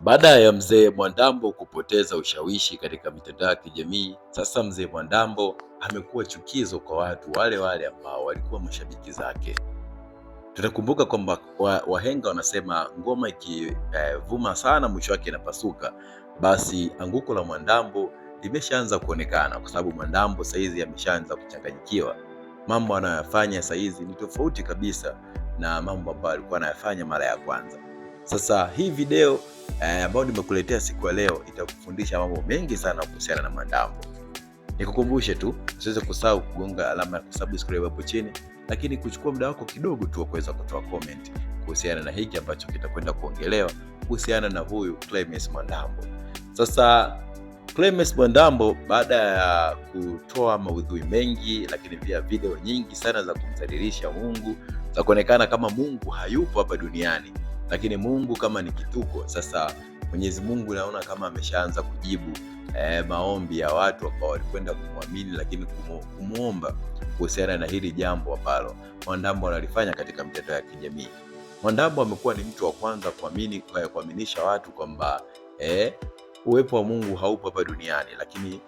Baada ya mzee Mwandambo kupoteza ushawishi katika mitandao ya kijamii, sasa mzee Mwandambo amekuwa chukizo kwa watu wale wale ambao walikuwa mashabiki zake. Tutakumbuka kwamba wahenga wanasema ngoma ikivuma sana mwisho wake inapasuka. Basi anguko la Mwandambo limeshaanza kuonekana, kwa sababu Mwandambo saizi ameshaanza kuchanganyikiwa. Mambo anayoyafanya saizi ni tofauti kabisa na mambo ambayo alikuwa anayafanya mara ya kwanza. Sasa hii video ambayo nimekuletea siku ya leo itakufundisha mambo mengi sana kuhusiana na Mwandambo. Nikukumbushe tu usiweze kusahau kugonga alama ya kusubscribe hapo chini, lakini kuchukua muda wako kidogo tu wa kuweza kutoa comment kuhusiana na hiki ambacho kitakwenda kuongelewa kuhusiana na huyu Clemence Mwandambo. Sasa Clemence Mwandambo baada ya kutoa maudhui mengi, lakini pia video nyingi sana za kumdhalilisha Mungu, za kuonekana kama Mungu hayupo hapa duniani, lakini Mungu kama ni kituko. Sasa Mwenyezi Mungu naona kama ameshaanza kujibu maombi ya watu ambao walikwenda kumwamini, lakini kumuomba kuhusiana na hili jambo ambalo Mwandambo analifanya katika mitandao ya kijamii. Mwandambo amekuwa ni mtu wa kwanza kuamini, kuaminisha watu kwamba uwepo wa Mungu haupo hapa duniani, lakini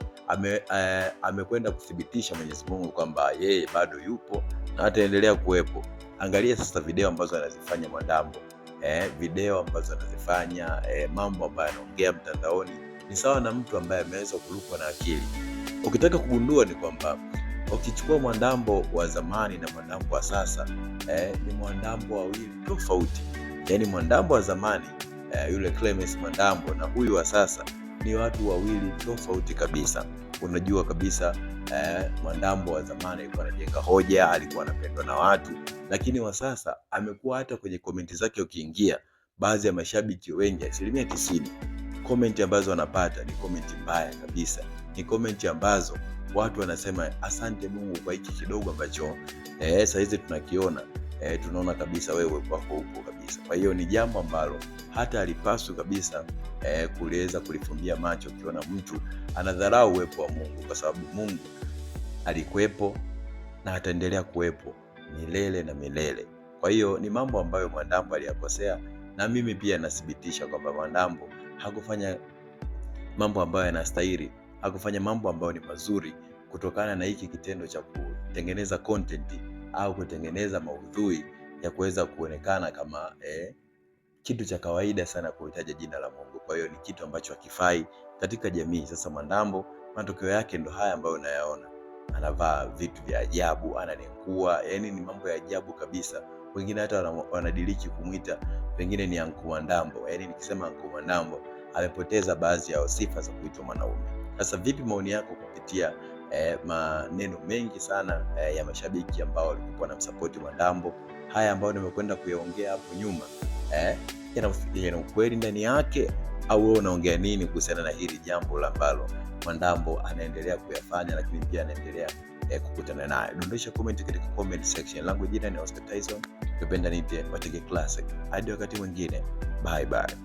amekwenda kuthibitisha Mwenyezi Mungu kwamba yeye bado yupo na ataendelea kuwepo. Angalia sasa video ambazo anazifanya Mwandambo, video ambazo anazifanya, mambo ambayo anaongea mtandaoni ni sawa na mtu ambaye ameweza kurukwa na akili. Ukitaka kugundua ni kwamba ukichukua Mwandambo wa zamani na Mwandambo wa sasa, ni Mwandambo wawili tofauti. Yaani Mwandambo wa zamani, yule Clemence Mwandambo na huyu wa sasa ni watu wawili tofauti kabisa. Unajua kabisa Mwandambo wa zamani alikuwa anajenga hoja, alikuwa anapendwa na watu, lakini wa sasa amekuwa hata kwenye komenti zake ukiingia, baadhi ya mashabiki wengi, 90% komenti ambazo wanapata ni komenti mbaya kabisa, ni komenti ambazo watu wanasema asante Mungu kwa hiki kidogo ambacho saizi tunakiona, tunaona kabisa wewe uwepo wako upo kabisa. Kwa hiyo ni jambo ambalo hata alipaswi kabisa kuliweza kulifumbia macho ukiona mtu anadharau uwepo wa Mungu, kwa sababu Mungu alikuwepo na ataendelea kuwepo milele na milele. Kwa hiyo ni mambo ambayo Mwandambo aliyakosea, na mimi pia nathibitisha kwamba Mwandambo hakufanya mambo ambayo yanastahili, hakufanya mambo ambayo ni mazuri, kutokana na hiki kitendo cha kutengeneza content au kutengeneza maudhui ya kuweza kuonekana kama kitu cha kawaida sana kuhitaja jina la Mungu. Kwa hiyo ni kitu ambacho hakifai katika jamii. Sasa Mwandambo matokeo yake ndo haya ambayo unayaona, anavaa vitu vya ajabu, ananengua, yani ni mambo ya ajabu kabisa. Wengine hata wanadiriki kumwita pengine ni Anko Mwandambo. Yani nikisema Anko Mwandambo amepoteza baadhi ya sifa za kuitwa mwanaume. Sasa vipi maoni yako kupitia maneno mengi sana ya mashabiki ambao walikuwa wanamsapoti Mwandambo, haya ambayo nimekwenda kuyaongea hapo nyuma, yana ukweli ndani yake au wewe unaongea nini kuhusiana na hili jambo ambalo Mwandambo anaendelea kuyafanya, lakini pia anaendelea kukutana naye? Dondosha comment katika comment section. Langu jina ni Oscar Tyson, ukipenda niite Wateke Classic. Hadi wakati mwingine, bye bye.